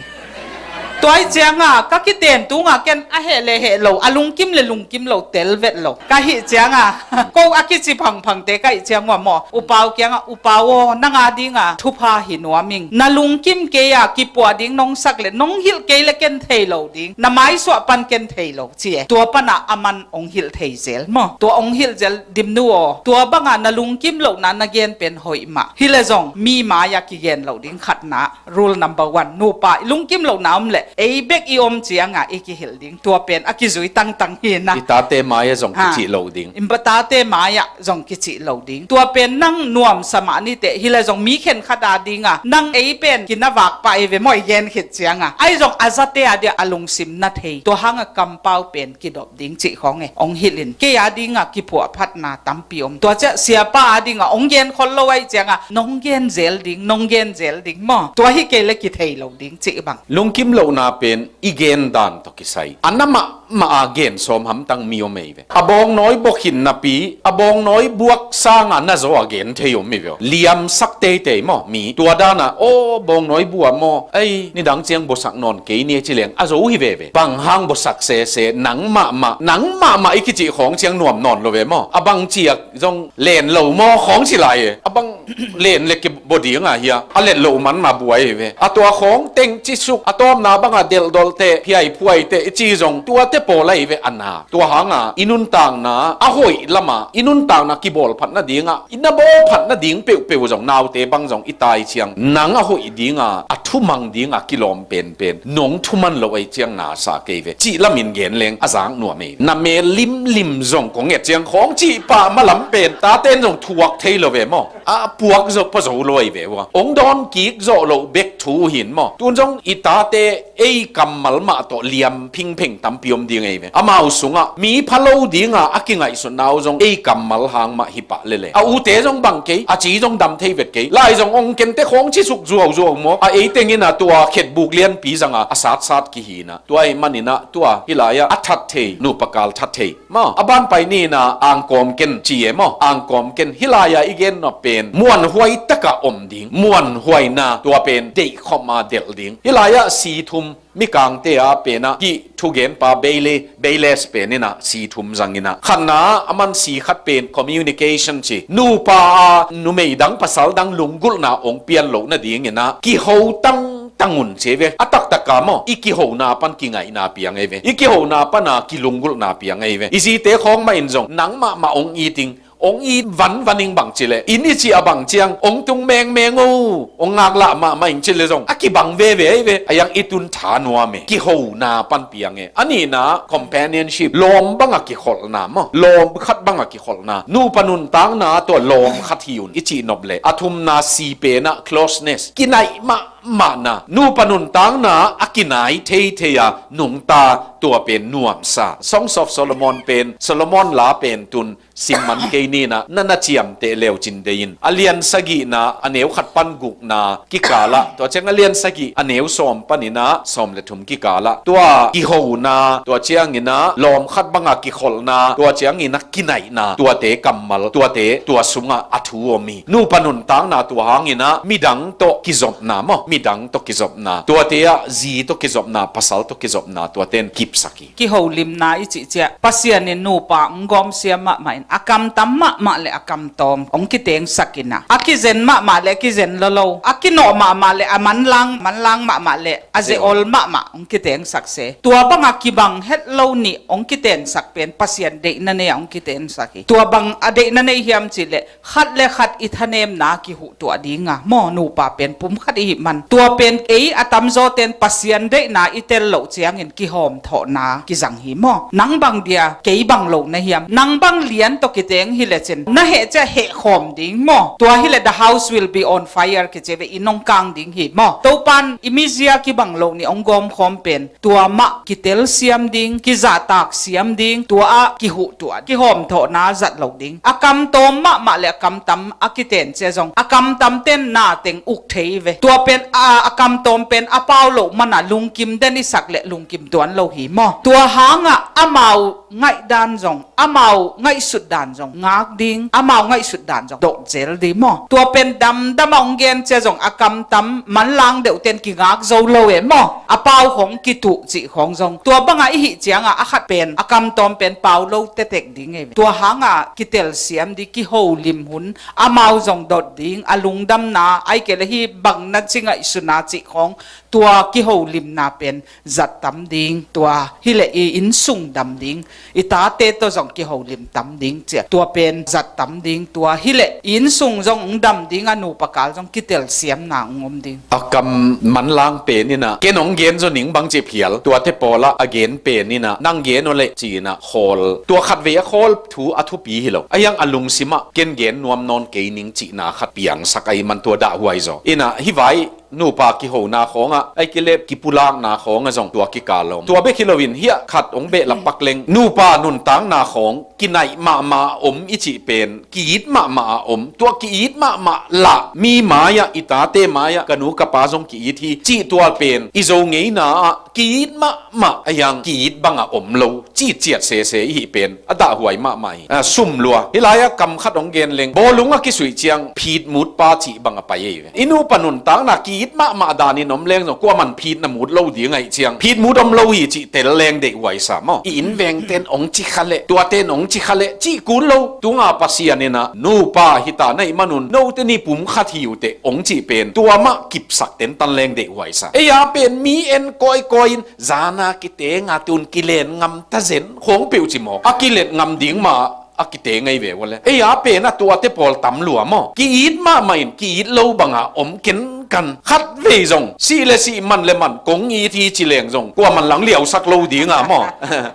Tua ahih cianga ka kiten tunga ken a heh le heh lo, a lungkim le lungkim lo tel vet lo ka hih cianga ko a kici phangphangte ka hih ciang uh a maw, upau kianga, upau aw, nang a dinga thupha hi nuam ing. Na lungkim kei a kipuah ding nong sak le nong hilh kei le ken thei lo ding, na maisuah pan ken thei lo ci e. Tua pana aman hong hilh thei zel maw? Tua hong hilh zel, Dimnu aw, tua banga na lungkim lohna na gen pen hoih mah. Hi le zong mi mai-ah kigen loh ding, khatna, rule number one. Nupa i lungkim lohna om leh ei bek i om cianga i kihilh ding. Tua pen a kizui tangtang hi na. I tate mai-ah zong kicih lo ding. I tate mai-ah zong kicih lo ding. Tua pen nang nuamsa mah niteh, hi le zong mi khenkhat a dinga nang ei pen kinavak pah ei ve maw, i gen khit cianga. Ahi zong a zate a dia a lungsim na thei. Tua hanga kampau pen kidop ding cih khawng e. Hong hilh in. Kei a dinga kipuahphatna tampi om. Tua ciah siapa a dinga hong gen khol lo ahih cianga nong gen zel ding, nong gen zel ding maw? Tua hi kei le kithei lo ding cih bang. Lungkim lohna pen i gen dan tawh kisai. A na mahmah a gen sawm hamtang mi om ei ve. A bawngnawi bawkhin napi, a bawngnawi buak sanga na zaw a gen thei om ei ve. Liamsak teitei maw mi? Tua dana, aw, bawngnawi bua maw? Ei, nidang ciang bawsak nawn kei ni ci leng a zo hi veve. Bang hang bawsak sese, nang mahmah, nang mahmah i kicih khawng ciang nuam nawn lo ve maw? A bang ciak zong len lo maw khawng ci lai e. A bang len le kibaw dinga hia, a let loh manna buai hi ve. A tua khawng teng cisuk, a tawpna banga delhdolte, phiaiphuaite i ci zong tuate pawl ahi ve a na. Tua hanga i nuntakna a hoih lama i nuntakna kibawlphat nadinga i na bawlphat nading peuhpeuh zong, naute bang zong i tai ciang nang a hoih dinga, a thumang dinga kilawm penpen nong thuman loh ahih ciang na sa kei ve cih lamin gen leng a zak nuam ei. Na mel limlim zong kong et ciang khawng cih pah malam pen taten zong thuak thei lo ve maw? A puak zo pah zo lo ei ve ua. Hong dawn kik zawh loh bek thu hin maw? Tun zong i tate ei kammal mah tawh liam phingpheng tampi om ding ei ve. Amau sungah mi pha lo dinga a kingaihsutna uh zong ei kammal hang mah hi pah lele. A ute zong bang kei, a ci zong dam thei vet kei. Lai zong hong kente khawng cisuk zuauzuau maw? A ei tengin a tua khetbuk lianpi zanga a satsat kihina. Tua ahih maninah tua hi lai-ah a that thei, nupa kal that thei maw? A ban pai nina angkawm ken ci e maw? Angkawm ken. Hi lai-ah i gen nop pen muanhuai takah om ding. Muanhuaina tua pen deihkhopma delh ding. Hi lai-ah si thum, Mikangte a penah hih thugenpa Bailey, Bayless peninah si thum zanginah, khatna a man si khat pen communication ci. Nupa a numei dang pasal dang lunggulhna hong pian loh nadinginah kiho tang tang un ci ei ve. A taktaka maw, i kihona pan kingaihna piang ei ve. I kihona pana kilunggulhna piang ei ve. I zite khawng mah in zong nang mahmah hong it ing, hong it vanvan ing bang cileh, inn i cih a bang ciang hong tung mengmeng o, hong ngaklah mahmah ing cileh zong a kibang veve ei ve. A iang i tun tha nuam e. Kihona pan piang e. A nihna companionship, lawm banga kikholhna maw, lawm khat banga kikholhna. Nupa nuntakna tua lawm khat hi un i cih nop leh, a thumna si penah closeness, kinaih mah mahna. Nupa nuntakna a kinai theithei a nungta, tua pen nuamsa. Songs of Solomon pen, Solomon la pen tun sim man kei ninah, na na ciamteh leu cin dei in. A lian sagihna a neu khat pan gukna kikalah, tua ciang a lian sagih a neu sawm paninah sawm le thum kikalah tua kihona, tua cianginah lawm khat banga kikholhna, tua cianginah kinaihna, tuate kammal, tuate tua sungah a thu om hi. Nupa nuntakna tua hanginah midang tawh kizopna maw, midang tawh kizopna, tuate ah zi tawh kizopna, pasal tawh kizopna, tuate in kipsak hi. Kiholimna i cih ciah Pasian in nupa hong gawmsia mahmah in, a kamtam mahmah le a kamtawm hong kitengsak in a, a kizen mahmah le a kizen lolo, a kinawh mahmah le a manlang, manlang mahmah le a ze-ol mahmah hong kitengsak se. Tua banga kibang het lo nih hong kitengsak pen Pasian deihna nei a hong kitengsak hi. Tua bang a deihna nei hiam cih leh khat le khat i thanemna kihuhtuah ding a, maw, nupa pen pum khat i hih man. Tua pen ei a tamzaw ten Pasian deihna i tel loh ciangin kihawmthawhna kizang hi, maw. Nang bang dia, kei bang lo na hiam? Nang bang lian tawh kiteng hi lecin na heh ciah heh khawm ding, maw. Tua hi leh the house will be on fire kici ve, inn hong kang ding hi, maw. Topan i mizia kibang lo nih hong gawmkhawm pen tua mah kitelsiam ding, kizahtaksiam ding, tua ah kihuhtuah, kihawmthawhna zat lo ding. A kamtawm mahmah le a kamtam a kiten cia zong, a kamtam ten na teng uk thei ve. Tua pen a, a kamtawm pen a pau loh mana lungkim den i sak le lungkim tuan lo hi, maw. Tua hangah amau ngaihdan zong, amau ngaihsut dan zong ngak ding, amau ngaihsut dan zong dawh zel ding, maw. Tua pen damdam a hong gen cia zong a kamtam manlang deuh ten kingak zo lo e, maw. A pau khong kituh cih khong zong tua banga i hih cianga a khat pen a kamtawm pen pau lo tetek ding e. Tua hanga kitelsiam ding, kiholim hun, amau zong dot ding, a lungdamna ai kei le hih bang na ci ngaihsutna cih khong, tua kiholimna pen zat tam ding, tua hi leh i innsung dam ding, i tate tawh zong kiholim tam ding cia, tua pen zat tam ding, tua hi leh i innsung zong hong dam ding a, nupa kal zong kitelsiamna hong om ding. A kam manlang pen in a, ken hong gen zaw ning bang ci phial, tuate pawlah a gen pen in a, nang gen aw leh ci in a khawl, tua khatvei a khawl thu a thupi hi lo. A hiang a lungsimah ken gen nuam nawn kei ning cihna khat piangsak ahih man tua dahhuai zaw. In a hih vai nupa kihona khawngah, ai kei le kipulakna khawngah zong tua kikal a om. Tua bek hi loin hiah khat hong behlap pak leng, nupa nuntakna khawng kinaih mahmah a om i cih pen ki-it mahmah a om. Tua ki-it mahmah lah mi mai-ah, i tate mai-ah, ka nu ka pa zong ki-it hi cih tua pen i Zo ngeina ah ki-it mahmah a hiang ki-it bangah om lo, ci ciat sese i hih pen a dahhuai mahmah hi. A, sum lua. Hih lai-ah kam khat hong gen leng, bawlung a kisuih ciang phitmut pa cih bang a pai ei ve. I nupa nuntakna ki-it mahmah danin om leng zong kuaman phit na mut lo ding ahih ciang phitmut om lo hi cih tel leng deihhuai sa maw. I innvengten hong ci kha leh, tuaten hong ci kha leh cih kul lo. Tunga Pasian in a, nupa hita na hih manun note ni pum khat hi uh teh hong cih pen tua mah kipsak tentan leng deihhuai sa. Ei a pen mi en kawikawi in zana kitenga tun kilen ngam ta zen khong peuh ci mawk. A kilet ngam ding ma a kite ngei ve ua le. Ei a pen a tuate pawl tam lua maw. Ki-it mahmah in ki-it lo banga om kenkan. Khatvei zong sih le sih, man le man kong it hi ci leng zong kuaman lang liausak lo dinga maw.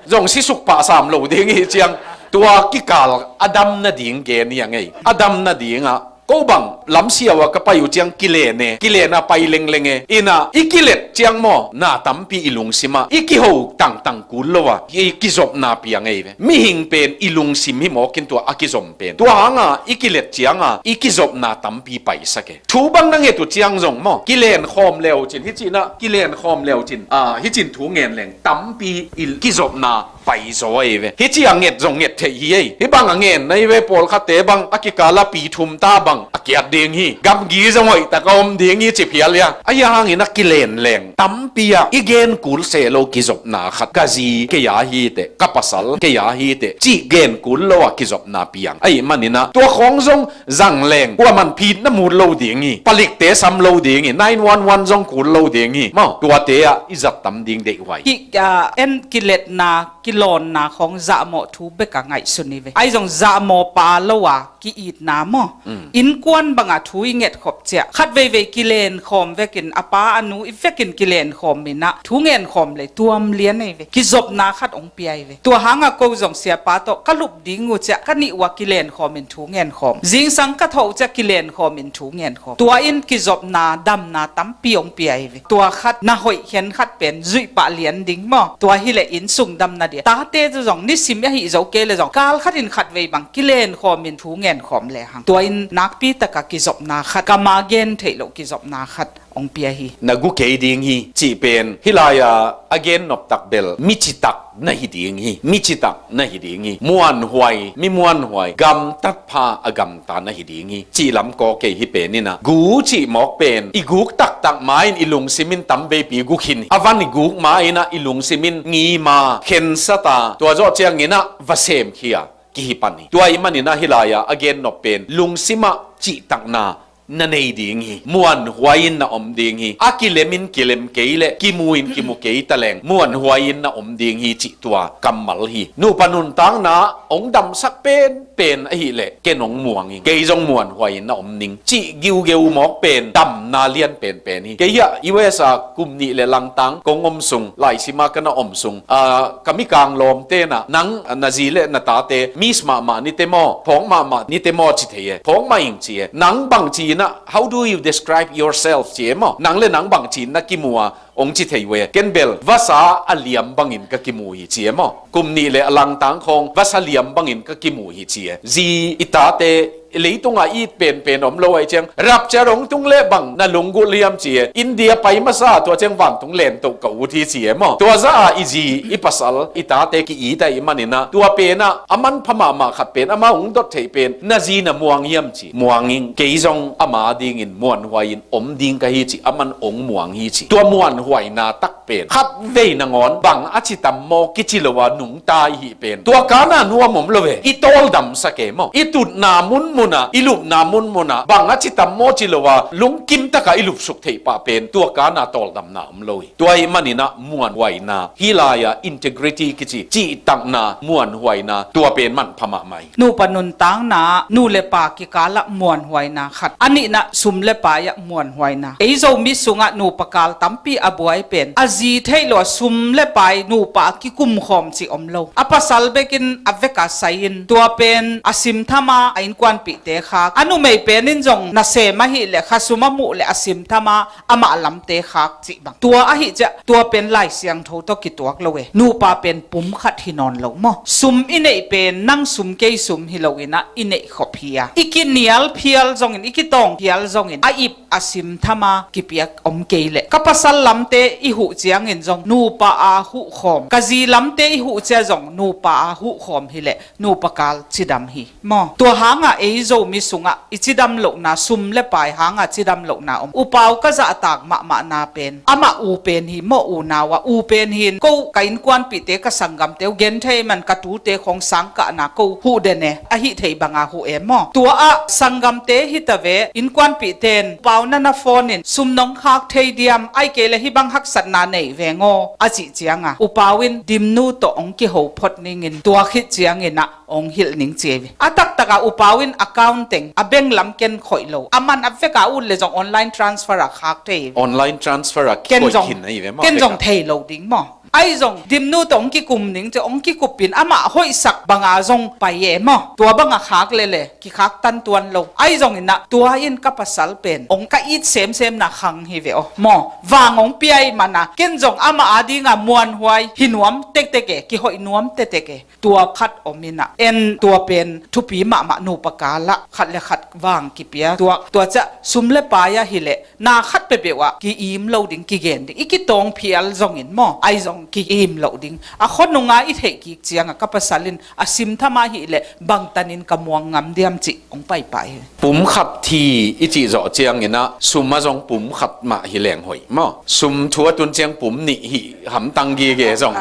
Zong sisuk pah sam lo ding hi ciang tua kikal a dam nading gen hi a ngei. A dam nadinga ko bang lamsiau a ka pai uh ciang kilen e, kilen a pai lengleng e. Ina i kilet ciang maw, na tampi i lungsim ah i kiho tangtang kul lo a, i kizopna piang ei ve. Mihing pen i lungsim hi mawk in tua a kizom pen. Tua hanga i kilet cianga i kizopna tampi paisak e. Thu bang na nget uh ciang zong maw, kilen khawm leu cin, hi cin ah kilen khawm leu cin, a, hi cin thu ngen leng tampi i kizopna paizaw ei ve. Hi ci a nget zong nget theih hi ei. Hi bang a ngen na hi ve, pawlkhatte bang a kikal a pi thum ta bang a kiat ding hi. Gamgi zong hoih tak a om ding hi ci phial ia. A ia hangin a kilen leng tampi ah i gen kul seh lo kizopna khat, ka zi kei a hi teh, ka pasal kei a hi teh, cih gen kul lo a kizopna piang. Ahih manin ah tua khawng zong zang leng kuaman phit na mut lo ding hi. Palikte sam lo ding hi. Nine one one zong kul lo ding hi. Maw, tuate ah i zat tam ding deihhuai. Ki, a, en kiletna, kilawnna khawng zahmawh thu bek a ngaihsun hi ve. Ahi zong zahmawh pa lo a ki-itna maw. Mm. Innkuan banga thu i ngetkhop ciah khat veivei kilenkhawm vekin, a pa a nu i vekin kilenkhawm in ah thu ngenkhawm lei tuam lian ei ve. Kizopna khat hong pia ei ve. Tua hanga ko zong siapa tawh ka lup ding uh ciah ka nih uh a kilenkhawm in thu ngenkhawm. Zingsang ka thawh uh ciah kilenkhawm in thu ngenkhawm. Tua in kizopna, damna tampi hong pia ei ve. Tua khat na hoih khen khat pen zuih pah lian ding maw. Tua hi leh inn sung damna dia. Tate tu zong nisim a hih zo kei le zong kal khat in khat vei bang kilenkhawm in thu ngenkhawm le hang. Tua in nak Pitak a kizopna khat, kam a gen theih loh kizopna khat hong pia hi. Na gu kei ding hi cih pen hih lai-a a gen noptak bel mi citak na hi ding hi. Mi citak na hi ding hi. Muanhuai, mi muanhuai, gamtat pha a gamta na hi ding hi cih lam kaw kei hi pen in ah, gu cih mawk pen i guk taktak ma-in i lungsim in tamveipi gu khin hi. A van i guk ma-in ah i lungsim in ngima khensat a, tua zawh ciangin ah va semkhia kihi pan hi. Tua ahih manin ah hih lai-a a gen nop pen lungsim ah cihtakna na nei ding hi. Muanhuai in na om ding hi. A kilem in kilem kei leh kimu in kimu kei ta leng muanhuai in na om ding hi cih tua kammal hi. Nupa nuntakna hong damsak penpen ahih leh ken hong muang ing, kei zong muanhuai in na om ning cih giugeu mawk pen damna lian penpen hi. Kei hiah U S a kum nih le langtang kong om sung, laisim a ka na om sung, ah, ka mikang lawmte in ah, nang na zi le na tate miss mahmah nite maw, phawk mahmah nite maw ci thei e. Phawk mah ing ci e. Nang bangci in ah, how do you describe yourself ci e maw. Nang le nang bangci in na kimu a, hong ci thei uh e. Ken bel vasa a liam bangin ka kimu hi ci e maw. Kum nih le a langtang khawng vasa liam bangin ka kimu hi ci e. Zi, i tate, leitungah it penpen om lo ahih ciang, rapture hong tung leh bang na lunggulh hiam ci e. India pai masa, tua ciang vantung lentoh ka ut hi ci e maw. Tua zah a i zi, i pasal, i tate ki-it ahih manin ah, tua pen ah a manpha mahmah khat pen, amah hong dot theih pen, na zi na muang hiam ci. Muang ing, kei zong ama dingin muanhuai in om ding ka hi ci, aman hong muang hi ci. Tua muanhuaina tak pen khatvei nangawn bang a ci tam maw kici lo a nungta i hih pen, tua kan a nuam om lo ve. I tawldamsak e maw. I tutna munmun ah, i lupna munmun ah bang a ci tam maw ci lo a lungkim tak a i lupsuk theih pah pen, tua kan a tawldamna om lo hi. Tua ahih manin ah muanhuaina, hih lai-a integrity kici, cihtakna, muanhuaina, tua pen manpha mahmah hi. Nupa nuntakna, nu le pa kikal ah muanhuaina khat. A nihna, sum le pai ah muanhuaina. Ei Zomi sungah nupa kal tampi a buai pen, a zi theih lo a sum le pai nupa a kikumkhawm cih om lo. A pasal bekin a vek a sai in, tua pen a simtham a, a innkuanpihte khak. A numei pen in zong nasem ahih leh, khasum a muh leh a simtham a, amah lamte khak cih bang. Tua ahih ciah tua pen Lai Siangtho tawh kituak lo e. Nupa pen pum khat hi nawn lo maw. Sum i neih pen nang sum kei sum hi lo in ah i neih khop hi a, i kinial phial zongin, i kitawng phial zongin, a ip a simtham a kipiak om kei leh, ka pasal lamte i huh ciangin zong nupa a huh khawm, ka zi lamte i huh ciang zong nupa a huh khawm hi leh, nupa kal cidam hi maw. Tua hangah ei Zomi sungah i cidam lohna, sum le pai hangah cidam lohna om. U Pau ka zahtak mahmahna pen, amah u pen hi maw, unau ah u pen hi in, ko ka innkuanpihte, ka sanggamte uh, gen thei man, ka tute khawng sangkahna ko huh den e, ahi thei banga huh e maw. Tua ah sanggamte hi ta ve, innkuanpihte in, U Pau, na na phone in sum nong khak thei diam, ahih kei leh hih bang haksatna nei veng aw, a cih ciangah U Pau in Dimnu tawh hong kiho phot ningin, tua khit ciangin ah hong hilh ning ci hi ve. A taktak a U Pau in account teng, a bank lam ken khoih lo. A man a vek a ut leh zong online transfer a khak thei hi ve. Online transfer a ken zong, khin ahi ve maw, ken zong thei lo ding maw. Ahi zong Dimnu tawh hong kikum ning ci, hong kikup in amah hoihsak banga zong pai e maw. Tua banga khak leh leh kikhak tantuan lo. Ahi zongin ah tua in ka pasal pen hong ka it semsemna khang hi ve aw maw. Vang hong pia ahih man a, ken zong amah a dinga muanhuai hi nuam tektek e, kihoih nuam tektek e. Tua khat om in ah, en tua pen thupi mahmah, nupa kal ah khat le khat vang kipia. Tua, tua ciah sum le pai ah hi leh, na khat peuhpeuh ah ki-im lo ding, kigen ding, i kitawng phial zongin maw, ahi zong ki-im lo ding. A khuanung a i theih kik ciangah ka pasal in a simtham ah hi leh bangtan in ka muang ngam diam cih hong paipah hi. Pum khat thi i cih zawh ciangin ah sum ah zong pum khat mah hi leng hoih maw. Sum thu a tun ciang pum nih hih hamtang gige zong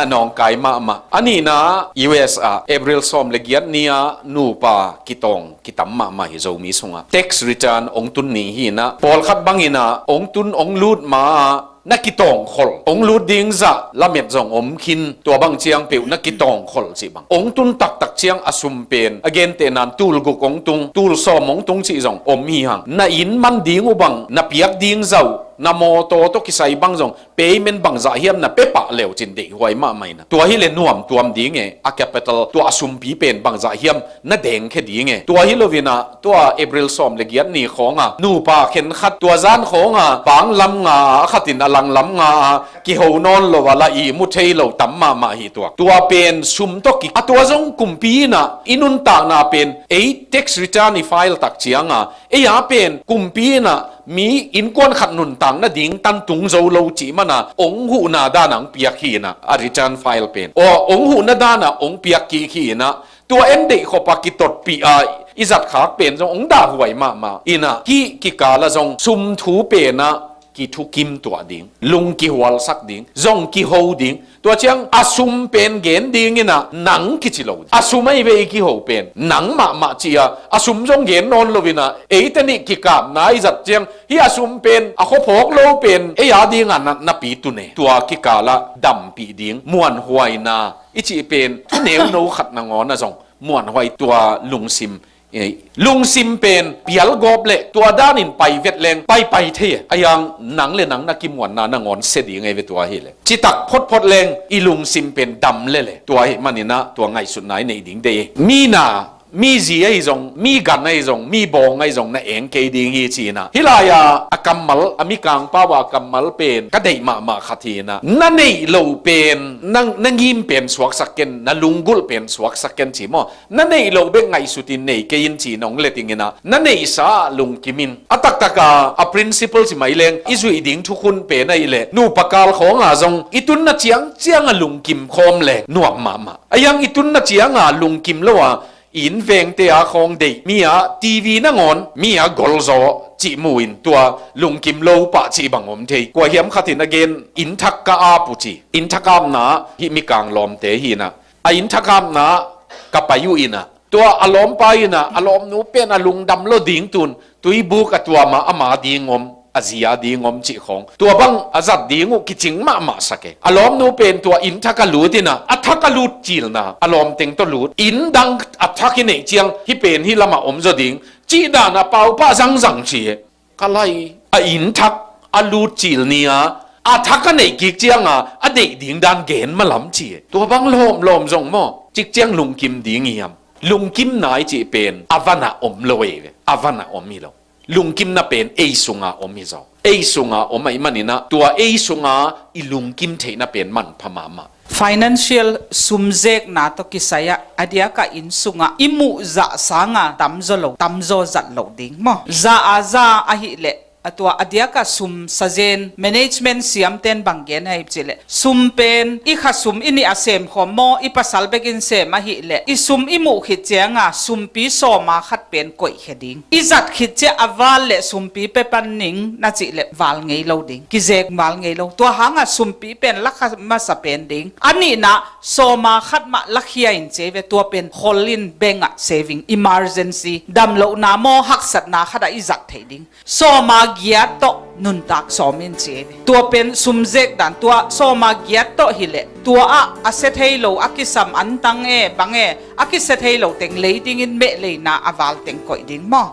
nawngkai mahmah. A nihna, U S ah April sawm le giat ni-a nupa kitawng kitam mahmah hi Zomi sungah. Tax return hong tun ni hi in ah, pawlkhat bangin ah hong tun hong lut ma-ah na kitawngkhol, hong lut ding zah lamet zong om khin, tua bang ciang peuh na kitawngkhol cih bang. Hong tun taktak ciang a sum pen, a gentehna in tul guk hong tung, tul sawm hong tung cih zong om hi hang. Na inn man ding uh bang, na piak ding zah uh, Na mawtaw tawh kisai bang zong payment bangzah hiam na pia pah leu cin deihhuai mahmah ina. Tua hi le nuam tuam ding e, a capital tua a sumpi pen bangzah hiam na dengkhia ding e. Tua hi lo ina, tua April sawm le giat ni khawng a nupa khen khat tua zan khawng a bang lam nga a, khatin a lang lam nga a, kiho nawn lo a la ihmu thei lo tam mahmah hi tua. Tua pen sum tawh ki a, tua zong kumpi ina i nuntakna pen ei tax return i file tak ciang a, ei a pen kumpi ina mi innkuan khat nuntak nading tan tung zo lo cih mana ong huhna dan a ong piak hi ina, a return file pen aw ong huhna dan a ong piak kik hi ina, tua en deih khop a kitotpih a i zat khak pen zong ong dahhuai mahmah ina, hih kikal a zong sum thu pen a kithukim tuah ding, lung kihualsak ding, zong kiho ding. Tua ciang a sum pen gen ding ina nang kici lo. A sum ahi ve i kiho pen nang mahmah ci a, a sum zong gen nawn lo ina, eite nih kikapna i zat ciang hih a sum pen a khuaphawk lo pen ei a ding a natnapi tun e. Tua kikal a dampih ding muanhuaina i cih pen thuneu no khat nangawn a zong muanhuai tua lungsim. Ei, lungsim pen pial gawp le tua danin pai vet leng pai pai thei e. A yang nang le nang na kimuanna nangawn sia ding ei ve tua hi le. Citak photphot leng i lungsim pen dam le le. Tua hi manin a tua ngaihsutna i neih ding dei e. Mi na, mi zi ahi zong, mi gan ahi zong, mi bawng ahi zong na eng kei ding hi ci ina. Hih lai a a kammal, a mikang pau a kammal pen ka deih mahmah khat hi ina. Na neih lo pen, na, na ngim pen suaksak ken, na lunggulh pen suaksak ken ci maw. Na neih loh bek ngaihsutin nei kei in ci nong le ding ina, na neihsa ah lungkim in. A taktak a, a principle ci mai leng i zuih ding thukhun pen ahih leh nupa kal khawng a zong i tunna ciangciang a lungkim khawm le nuam mahmah. A yang i tunna ciang a lungkim lo a, i inn vengte a khawng deih mi a T V nangawn mi a golzaw cih mu in tua lungkim lo pah cih bang om thei. Kua hiam khatin a gen, inn thak ka ap uh ci. Inn thak apna hih mikang lawmte hi ina, a inn thak apna ka pai uh ina, tua a lawmpa ina a lawmnu pen a lungdam lo ding tun, tuibuk a tuam a ama ding om, a zi a ding om cih khawng tua bang a zat ding uh kicing mahmah sak e. A lawmnu pen tua inn thak a lut ina, a thak a lut cilna a lawmteng tawh lut, inn dang a thak i neih ciang hih pen hih lamah om zaw ding cih dan a paupah zangzang ci e. Ka lai a inn thak a lut cil ni a, a thak a neih kik ciang a a deih ding dan gen malam ci e. Tua bang lawmlawm zong maw, cikciang lungkim ding i hiam? Lungkimna i cih pen a van a om lo ei ve. A van a om hi lo. Lungkimna pen ei sunga om hi zaw. Ei sunga om ahih manin a tua ei sunga i lungkim theihna pen manpha mahmah. Financial sumzekna tawh kisai ah a diak a inn sungah i muh zah sang a tamzaw lo, tamzaw zat lo ding maw? Za a za ahih leh a tua a diak a sum sazen management siamten bang gen ahi cih leh, sum pen i kha sum i nih a sem khawm maw, i pasal bek in sem ahih leh i sum i muh khit ciang a sumpi sawm a khat pen koihkhia ding. I zat khit ciah a val le sumpi pia pan ning na cih leh val ngei lo ding. Kizek val ngei lo. Tua hang a sumpi pen la kha masa pen ding. A nihna sawm a khat mah la khia in ci ei ve. Tua pen khol in bank ah saving, emergency, damlohna maw haksatna khat ah i zat theih ding. Sawm a giat tawh nuntak sawm in ci ei ve. Tua pen sumzek dan, tua sawm a giat tawh hi leh tua ah a sia thei lo, a kisam antang e bang e, a kisia thei lo teng lei dingin meh leina a val teng koih ding maw?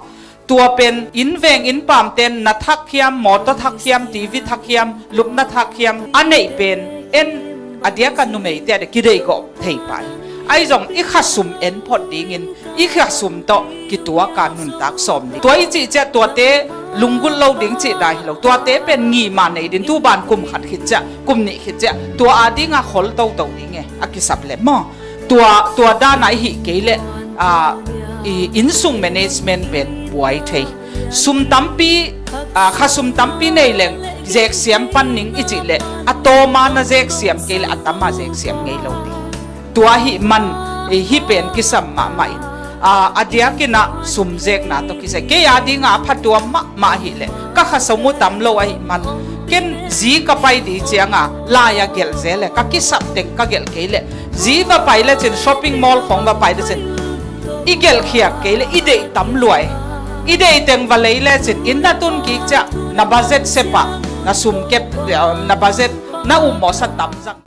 Tua pen inn veng inn pamten na thak hiam, mawtaw thak hiam, T V thak hiam, lupna thak hiam, a neih pen en a diak a numeite ah de kideih gawh thei pai. Ahi zong i kha sum en phot dingin i kha sum tawh kituak a nuntak sawm ding. Tua i cih ciah tuate lunggulh lo ding cih dai hi lo. Tuate pen ngima nei ding, tu ban kum khat khit ciah, kum nih khit ciah tua a ding a khol toto ding e, a kisap leh maw? Tua, tua dan a i hih kei leh, a, i innsung management pen buai thei. Sum tampi, a, kha sum tampi nei leng zeksiam pan ning i cih leh a tawm a na zeksiam kei leh a tam a zeksiam ngei lo ding. Tua ahih man, i hih pen kisam mahmah in, a, a diakin a sum zekna tawh kisai. Kei a ding a a phatuam mahmah ahih leh ka kha sum uh tam lo ahih man, ken zi ka pai ding ciang a lai a gelh zel e, ka kisap teng ka gelh kei leh, zi va pai lecin, shopping mall khawng va pai lecin, i gelh khiak kei leh i deih tam lua e. I deih teng va lei lecin inn na tun kik ciah na budget sep ah na sum kep, na budget na um mawsa tam zang.